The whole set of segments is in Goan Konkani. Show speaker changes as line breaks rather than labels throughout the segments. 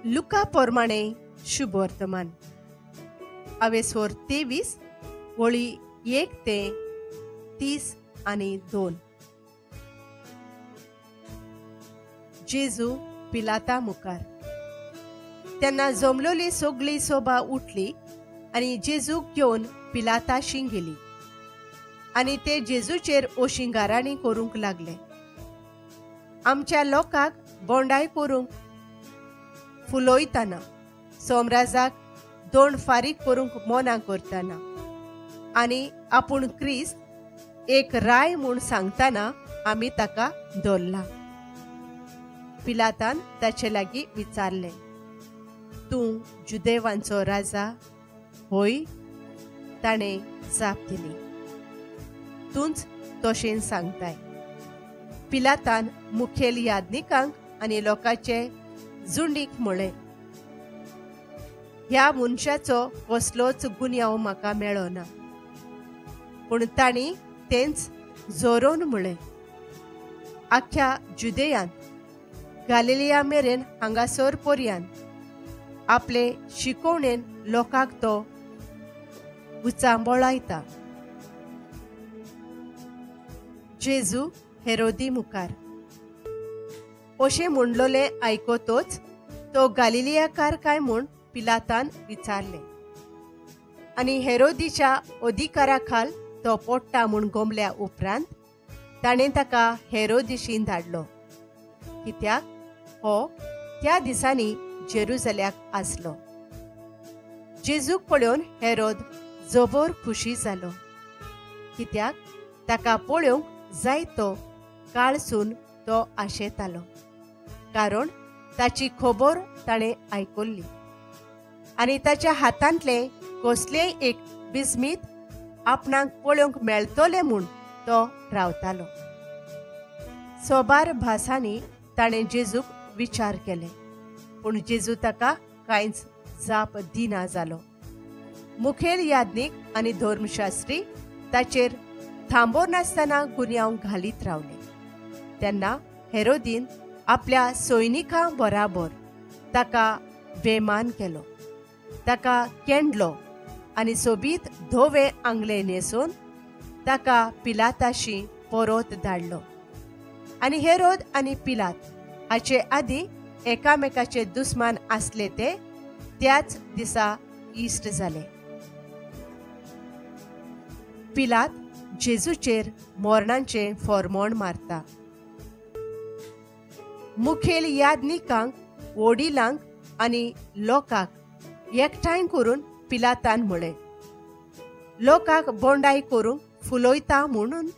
लुका पोरमाणे शुभ वर्तमान अवेसोर 23 वळी 1 ते 30 आणि 2. जेजू पिलाता मुखार. त्यांना जमलोली सगळी सोबा उठली आनी जेजूक घेवन पिलाताशी गेली आनी ते जेजूचेर ओशिंगाराणी करूंक लागले. आमच्या लोकांक बोंडाय करूंक फुलयतना, सोमराजाक दोन फारीक करूंक मोना करतना आनी आपूण क्रिस्त एक राय म्हूण सांगतना आमी ताका धरला. पिलातान ताचे लागीं विचारलें, तूं जुदेवांचो राजा होय? ताणें जाप दिली, तूंच तशें सांगताय. पिलातान मुखेल याज्ञिकांक आनी लोकांचे जुंडीक म्हळें, ह्या मनशाचो कसलोच गुन्यांव म्हाका मेळना. पूण तांणी तेंच जोरोवन म्हळें, आख्ख्या जुदेयांत गालिलिया मेरेन हांगासर पर्यान आपले शिकोवणेन लोकांक तो उचांबळायता. जेजू हेरोदी मुखार. अशें म्हणलोलें आयकतोच तो गालिलियाकार काय म्हूण पिलातान विचारलें आनी हेरोदीच्या अधिकारा खाल तो पोडटा म्हूण गोमल्या उपरांत ताणें ताका हेरोदीशीन धाडलो, कित्याक हो त्या दिसांनी जेरुजल्याक आसलो. जेजूक पळोवन हेरोद जबर खुशी जालो, कित्याक ताका पळोवंक जायतो काळसून तो आशेतालो, कारण ताची खबर ताणें आयकल्ली आनी ताच्या हातांतलें कसलेंय एक बिस्मीत आपणाक पळोवंक मेळटलें म्हूण तो रावतालो. सोबार भासांनी ताणें जेजूक विचार केले, पूण जेजू ताका कांयच जाप दिना जालो. मुखेल याज्ञीक आनी धर्मशास्त्री ताचेर थांबोनासतना गुन्यांव घालीत रावले. तेन्ना हेरोदीन आपल्या सैनिकां बराबर ताका बेमान केलो, ताका केंडलो आनी सोबीत धवे आंगले न्हेसून ताका पिलाताशी परत धाडलो. आनी हेरोद आनी पिलात हाचे आदीं एकामेकाचे दुस्मान आसले ते त्याच दिसा इश्ट जाले. पिलात जेजूचेर मोरणांचें फॉर्मोण मारता. मुखेल याज्ञिकांक, वडिलांक आनी लोकांक एकठांय करून पिलातान म्हळें, लोकांक बोंडाय करूंक फुलयता म्हणून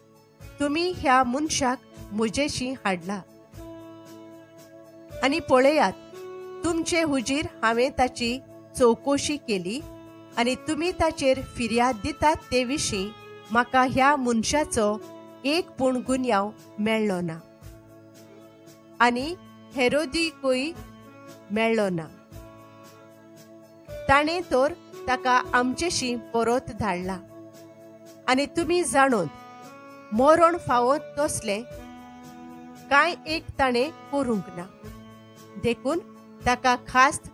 तुमी ह्या मनशाक म्हजेशी हाडला आनी पळयात, तुमचे हुजीर हांवें ताची चवकशी केली आनी तुमी ताचेर फिर्याद दितात ते विशीं म्हाका ह्या मनशाचो एक पूण गुन्यांव मेळ्ळो ना आनी हेरोदीकूय मेळ्ळो ना. ताणें तर ताका आमचेशी परत धाडला आनी तुमी जाणून मरण फावो तसलें कांय एक ताणें करूंक ना, देखून ताका खास्त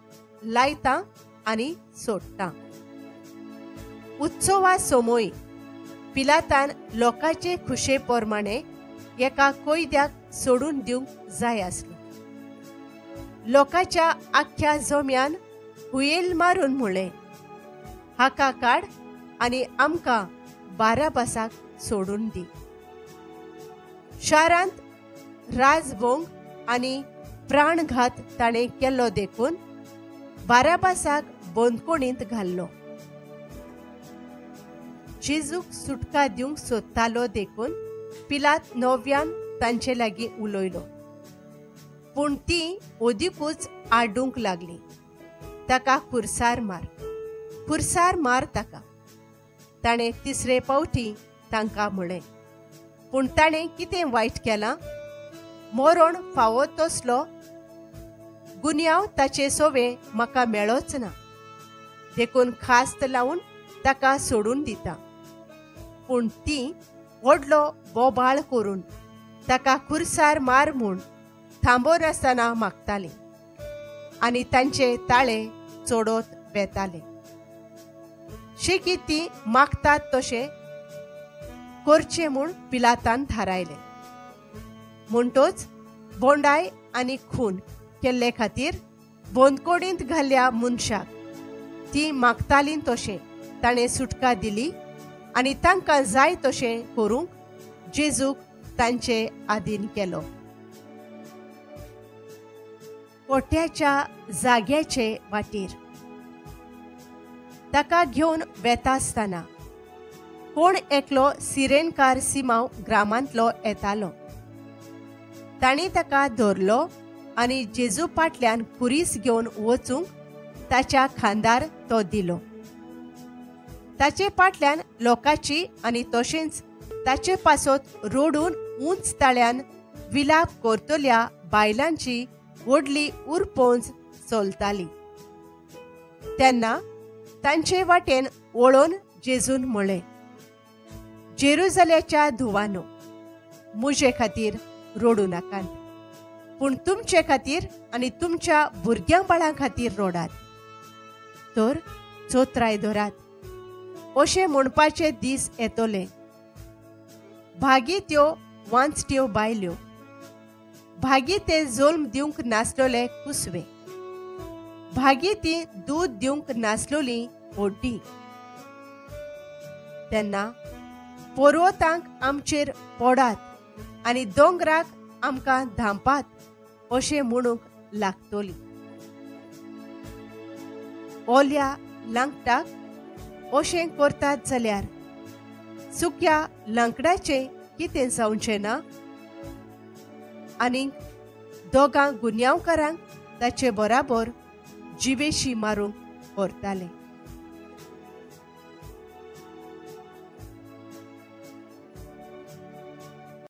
लायता आनी सोडटा. उत्सवा समय पिलातान लोकांचे खुशे प्रमाणे एका कैद्याक सोडून दिवंक जाय आसलो. लोकांच्या आख्ख्या जम्यान हुयेल मारून म्हळें, हाका काड आनी आमकां बाराबासाक सोडून दी. शारांत राजभोंग आनी प्राणघात ताणें केल्लो देखून बाराबासाक बंदखणींत घाल्लो. जेजूक सुटका दिवंक सोदतालो देखून पिलात नव्यान तांचे लागीं उलयलो, पूण ती ओदिकूच आडूंक लागली, ताका खुर्सार मार, खुर्सार मार ताका. ताणें तिसरे पावटी तांकां म्हळें, पूण ताणें कितें वायट केलां? मरण फावो तसलो गुन्यांव ताचे सोवे म्हाका मेळोच ना, देखून खास्त लावन ताका सोडून दिता. पूण ती व्हडलो बोबाळ करून ताका खुर्सार मार म्हूण थांबोनासतना मागताली. आनी तांचे ताळे चोडत वेताले. शेकी ती मागतात तशें करचें म्हूण पिलातान थारायलें. म्हणटोच बोंडाय आनी खून केल्ले खातीर बंदकोडींत घाल्ल्या मनशाक ती मागताली तशें ताणें सुटका दिली आनी तांकां जाय तशें करूंक जेजूक तांचे आदीन केलो. कोट्याच्या जाग्याचे वाटेर ताका घेवन वेता आसतना कोण एकलो सिरेनकार सिमांव ग्रामांतलो येतालो. तांणी ताका धरलो आनी जेजू फाटल्यान खुरीस घेवन वचूंक ताच्या खांदार तो दिलो. ताचे फाटल्यान लोकांची आनी तशेंच ताचे पासत रोडून उंच ताळ्यान विलाप करतल्या बायलांची व्हडली उरपोंज चलताली. तेन्ना तांचे वाटेन वळोवन जेजून म्हळें, जेरुजाल्याच्या धुवानो, म्हजे खातीर रोडू नाकात, पूण तुमचे खातीर आनी तुमच्या भुरग्यां बाळां खातीर रोडात. तर चोत्राय धरात, अशें म्हणपाचे दीस येतले. भागी त्यो वांचट्यो बायल्यो, भागी ते जल्म दिवंक नासलेले कुसवे, भागी ती दूद दिवंक नासलोली होड्डी. तेन्ना पर्वतांक आमचेर पडात आनी दोंगराक आमकां धांपात अशें म्हणूंक लागतली. ओल्या लांकटाक अशें करतात जाल्यार सुक्या लांकडाचें कितें जावचें ना? आनी दोगां गुन्यांवकारांक ताचे बराबर जिवेशी मारूंक व्हरताले.